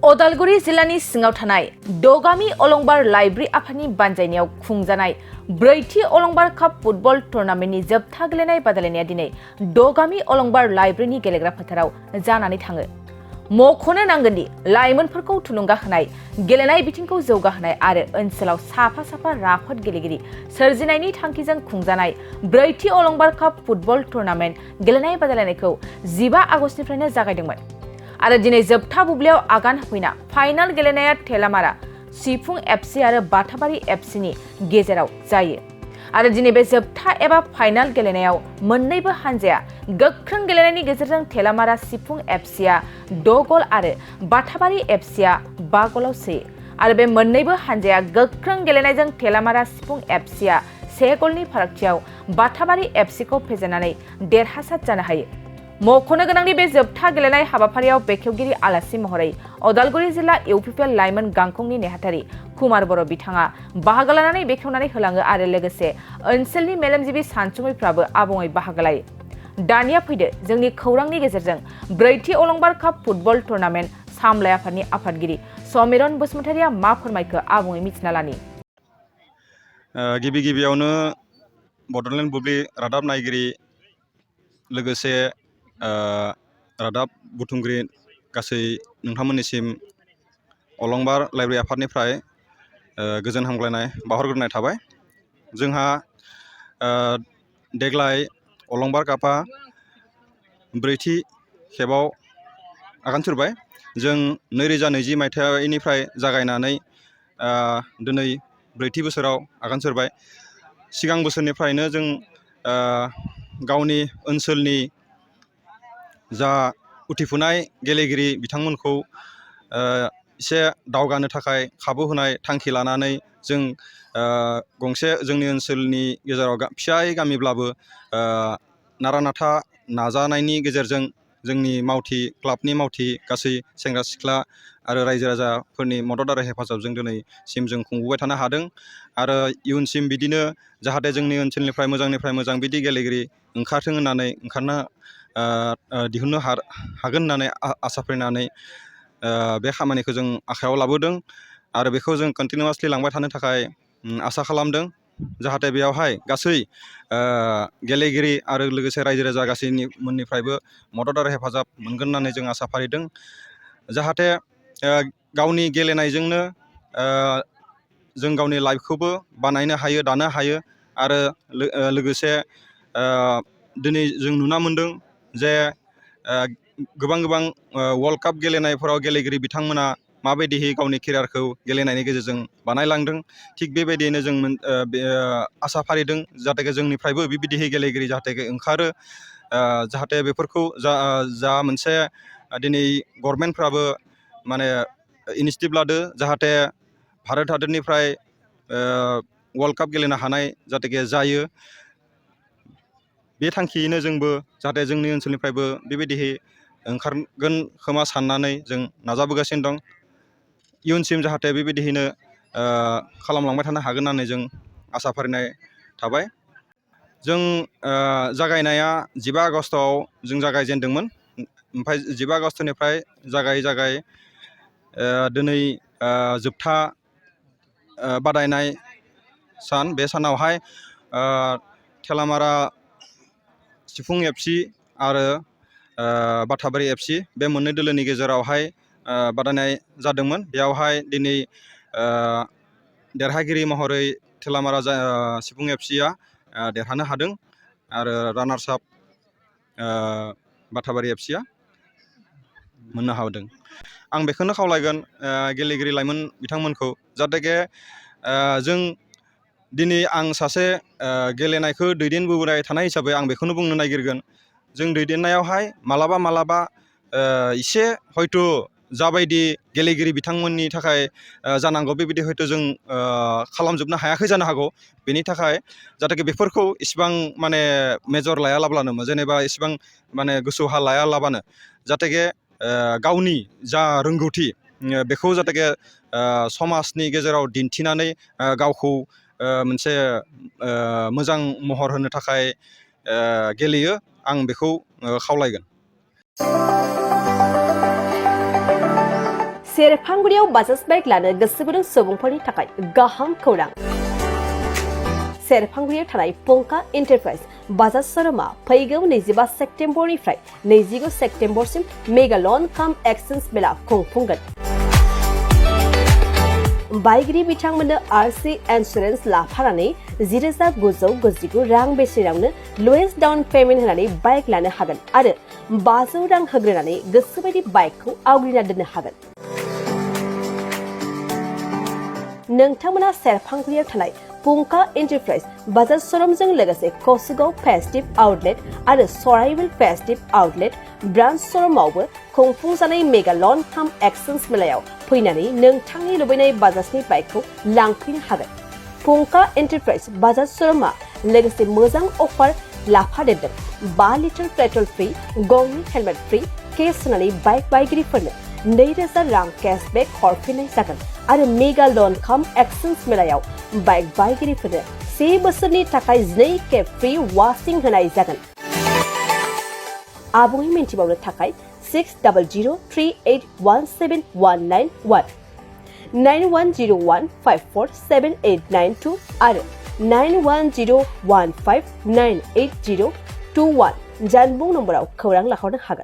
अदालगुरि जिल्लानि सिङाव थानाय दगामि अलंबार लाइब्रेरि आफादनि बानजायनायाव खुंजानाय ब्रैथि अलंबार काप फुटबल टुर्नामेन्टनि जोबथा गेलेनाय बादायलायनाया दिनै दगामि अलंबार लाइब्रेरिनि गेलेग्रा फोथाराव जानानै थाङो। मख'नो नांगोन दि लाइमोनफोरखौ थुलुंगा होनाय, गेलेनाय बिथिंखौ जौगाहोनाय आरो ओनसोलाव साफा साफा राफोद गेलेगिरि सोरजिनायनि थांखिजों खुंजानाय ब्रैथि अलंबार काप फुटबल टुर्नामेन्ट गेलेनाय बादायलायनायखौ 15 आगस्तनिफ्रायनो जागायदोंमोन। आरो दिनै जोबथा बुब्लियाव आगान होफैना फाइनाल गेलेनाया थेलामारा सिफुं एफसि आरो बाथाबारि एफसिनि गेजेराव जायो। आरो दिनै बे जोबथा एबा फाइनाल गेलेनायाव मोन्नैबो हानजाया गोख्रों गेलेनायनि गेजेरजों थेलामारा सिफुं एफसिया 6 गल आरो बाथाबारि एफसिया 5 गलाव सोयो। आरो बे मोन्नैबो हानजाया गोख्रों गेलेनायजों थेलामारा सिफुं एफसिया 1 गलनि फारागथियाव बाथाबारि एफसिखौ फेजेननानै देरहासार जानो हायो। मख'नो गोनांदि बे जोबथा गेलेनाय हाबाफारियाव बेखेवगिरि आलासि महरै अदालगुरि जिल्ला इउपिपिएल लाइमोन गांखंनि नेहाथारि कुमार बर' बिथाङा बाहागो लानानै बेखेवनानै होलाङो आरो लोगोसे ओनसोलनि मेलेमजिबि सानसुमैफ्राबो आबुङै बाहागो लायो। दानिया फैदो जोंनि खौरांनि गेजेरजों ब्रैथि अलंबार काप फुटबल टुर्नामेन्ट सामलाय आफादनि आफादगिरि समिरन बसुमतारिया मा फोरमायखो आबुङै मिथिना लानि। गिबियावनो बड'लेण्ड बुब्लि रादाब नायगिरि लोगोसे रादाब बुथुमगिरि गासै नोंथांमोननिसिम अलंबार लाइब्रेरि आफादनिफ्राय गोजोन हामग्लायनाय बावहरग्रोनाय थाबाय। जोंहा देग्लाय अलंबार कापआ ब्रैथि खेबाव आगान सुरबाय। जों 2020 मायथाइनिफ्राय जागायनानै दिनै ब्रैथि बोसोराव आगान सुरबाय। सिगां बोसोरनिफ्रायनो जों गावनि ओनसोलनि जा उथिफुनाय गेलेगिरि बिथांमोनखौ एसे दावगानो थाखाय खाबु होनाय थांखि लानानै जों गंसे जोंनि ओनसोलनि गेजेराव फिसायै गामिब्लाबो नारा नाथा नाजानायनि गेजेरजों जोंनि मावथि क्लाबनि मावथि गासै सेंग्रा सिख्ला आरो रायजो राजाफोरनि मदद आरो हेफाजाबजों दिनैसिम जों खुंबोबाय थानो हादों। आरो इयुनसिम बिदिनो जाहाथे जोंनि ओनसोलनिफ्राय मोजांनिफ्राय मोजां बिदि गेलेगिरि ओंखारथों होननानै दिहुननो हागोन होननानै आसा फारिनानै बे खामानिखौ जों आखायाव लाबोदों आरो बेखौ जों कन्टिनिउवासलि लांबाय थानो थाखाय आसा खालामदों। जाहाथे बेयावहाय गासै गेलेगिरि आरो लोगोसे रायजो राजा गासैनि मोननिफ्रायबो मदद आरो हेफाजाब मोनगोन होननानै जों आसा फारिदों। जाहाथे गावनि गेलेनायजोंनो जों गावनि लाइफखौबो बानायनो हायो, दानो हायो आरो लोगोसे दिनै जों नुना मोनदों जे गोबां वर्ल्ड काप गेलेनायफोराव गेलेगिरि बिथांमोना माबायदिहै गावनि केरियारखौ गेलेनायनि गेजेरजों बानायलांदों। थिग बेबायदियैनो जों आसा फारिदों जाहाथे जोंनिफ्रायबो बेबायदिहै गेलेगिरि जाहाथे ओंखारो। जाहाथे बेफोरखौ जा मोनसे दिनै गभर्नमेन्टफ्राबो माने इनिसिएटिभ लादो जाहाथे भारत हादरनिफ्राय वर्ल्ड काप गेलेनो हानाय जाहाथे जायो। बे थांखियैनो जोंबो जाहाथे जोंनि ओनसोलनिफ्रायबो बेबायदिहै ओंखारगोन खोमा साननानै जों नाजाबोगासिनो दं। इयुनसिम जाहाथे बेबायदिहैनो खालामलांबाय थानो हागोन होननानै जों आसा फारिनाय थाबाय। जों जागायनाया 15 आगस्टआव जों जागायजेनदोंमोन। ओमफ्राय 15 आगस्टनिफ्राय जागाय दिनै जोबथा बादायनाय सान। बे सानावहाय थेलामारा सिफुं एफसि आरो बाथाबारि एफसि बे मोननै दोलोनि गेजेरावहाय बादायनाय जादोंमोन। बेयावहाय दिनै देरहागिरि महरै थेलामारा सिफुं एफसिया देरहानो हादों आरो रानार्स आप बाथाबारि एफसिया मोननो हादों। आं बेखौनो खावलायगोन गेलेगिरि लाइमोन बिथांमोनखौ जाहाथे जों दिनै आं सासे गेलेनायखौ दैदेनबोबाय थानाय हिसाबै आं बेखौनो बुंनो नागिरगोन। जों दैदेननायावहाय मालाबा एसे हयथ' जाबायदि गेलेगिरि बिथांमोननि थाखाय जानांगौ बेबायदि हयथ' जों खालामजोबनो हायाखै जानो हागौ। बेनि थाखाय जाहाथे बेफोरखौ इसिबां माने मेजर लायालाबानो जेनेबा इसिबां माने गोसोहा लायालाबानो जाहाथे गावनि जा रोंगौथि बेखौ जाहाथे समाजनि गेजेराव दिन्थिनानै गावखौ मोनसे मोजां महर होनो थाखाय गेलेयो। आं बेखौ खावलायगोन। सेरफांगुरियाव बाजाज बाइक लानो गोसो गुदुं सुबुंफोरनि थाखाय गाहाम खौरां। सेरफांगुरियाव थानाय पंका एन्टारप्राइज बाजाज श'रुमा फैगौ 25 सेप्तेम्बरनिफ्राय 29 सेप्तेम्बरसिम मेगा लन काम एक्सचेन्ज मेला खुंफुंगोन। बाइगिरि बिथांमोननो आरसि इन्सुरेन्स लाफानानै 10,999 रां बेसेनावनो लवेस्ट डाउन पेमेन्ट होनानै बाइक लानो हागोन आरो 500 रां होग्रोनानै गोसोबायदि बाइकखौ आवग्रिना दोननो हागोन। नोंथांमोना सेरफांगुरियाव थानाय पंका एन्टारप्राइज बाजाज श'रुमजों लोगोसे कसुगाव फेस्टिभ आउटलेट आरो सराइबिल फेस्टिभ आउटलेट ब्रान्च श'रुमावबो खुंफुंजानाय मेगा लन काम एक्सचेन्ज मेलायाव फैनानै नोंथांनि लुबैनाय बाजाजनि बाइकखौ लांफैनो हागोन। पंका एन्टारप्राइज बाजाज श'रुमा लोगोसे मोजां अफार लाफादेरदों। 5 लिटार पेट्रल फ्रि, गंनि हेलमेट फ्रि, केस होनानै बाइक बायगिरिफोरनो 2,000 रां केशबेक हरफिननाय जागोन आरो मेगा लन काम एक्सचेन्ज मेलायाव बाइक बायगिरिफोरनो 1 बोसोरनि थाखाय 2 खेब फ्रि वाशिं होनाय जागोन। आबुङै मिन्थिबावनो थाखाय 6003817191 9101547892 आरो 9101598021 जानबुं नम्बराव खौरां लाहरनो हागोन।